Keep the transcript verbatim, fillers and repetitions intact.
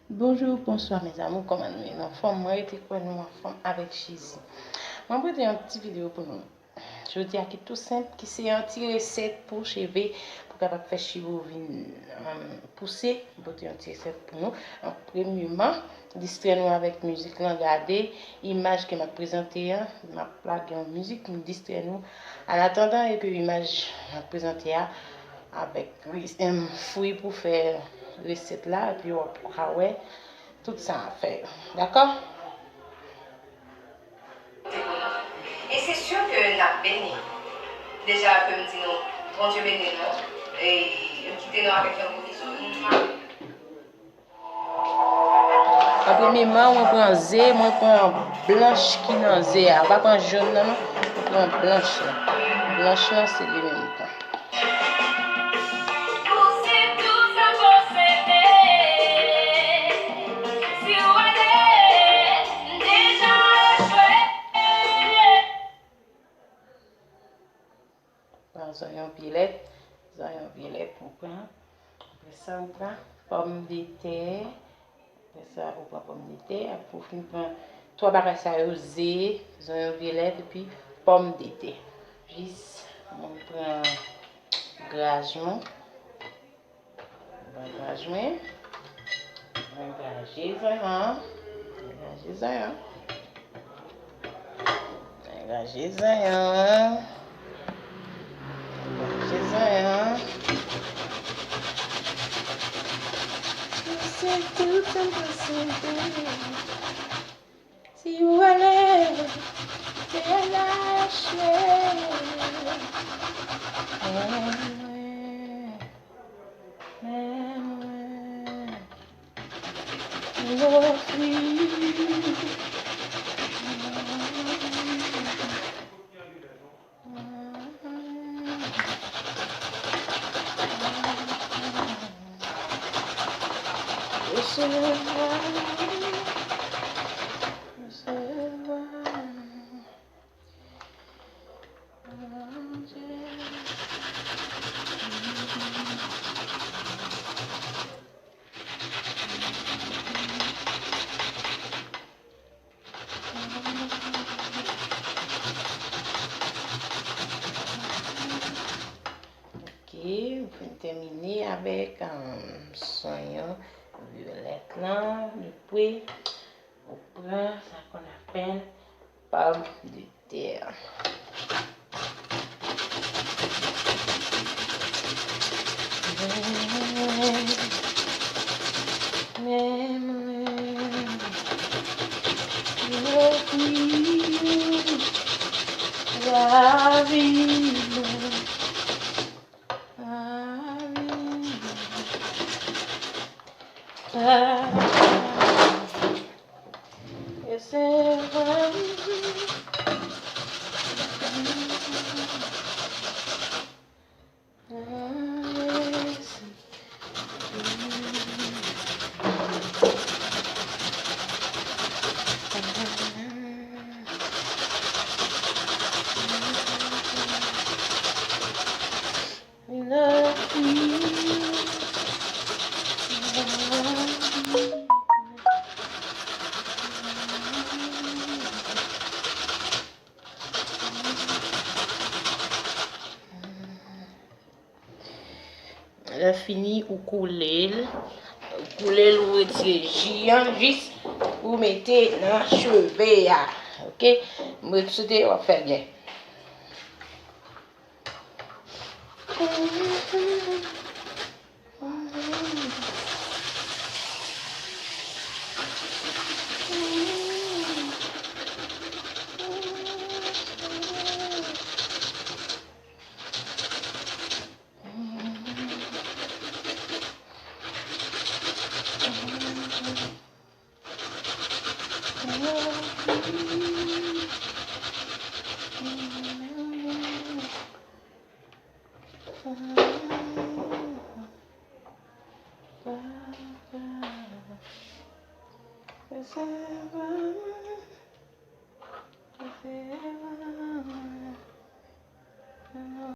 Bonjou, bonswa mes amours, kòman nou ye? Nou anfòm? Mwen rete kwè nou anfòm avèk Jezi. Mwen pote yon ti videyo pou nou jodi a ki tou senp, ki se yon ti resèt pou cheve, pou kapab fè cheve w vin, um, pouse. Mwen pote yon ti resèt pou nou. An premyeman, distrè nou avèk mizik lan, gade imaj ke m ap prezante an. M ap lage yon mizik pou m distrè nou. An atandan, epi imaj m ap prezante a, avèk res-, em, fwi pou fè resèt la, epi w ap ka wè tout sa a fè yo. Dakò? E se si ke n ap beni. Deja ke m di nou, Bondye beni nou, e m kite nou avèk yon gwo bizou. An premyeman, mwen pran ze, mwen pran blanch ki nan ze a. Ou pa pran jòn nan, non. Ou pran blanch lan. Blanch lan, se li menm mwen pran. Ou se tout sa m posede. Si w ale, m deja echwe. Pran zonyon vyolèt, zonyon vyolèt ou pran. Apre sa, ou pran pòmdetè. Apre sa, ou pran pòmdetè. Apre, ou fin pran twa bagay sa yo, ze, zonyon vyolèt, epi pòmdetè. Jis, mwen pran gras mwen. Mwen pran gras mwen. Mwen graje zanyan. Mwen graje zanyan. Mwen graje zanyan. Mwen graje zanyan. Se tout sa m posede. Si ou ale, te lache. Men mwen, men mwen, m ofri. Resevwa, resevwa. Ok, ou fin tèmine avèk, um, sonyon vyolèt lan. Epi, ou pran sa qu'on appelle pòmdetè. Men mwen, mwen ofri lavi mwen, lavi mwen, lavi mwen. Resevwa m. Lè fini, ou koule l. Ou koule l, ou retire ji an, jis ou mete nan cheve a. Ok? M swete w ap fè l byen.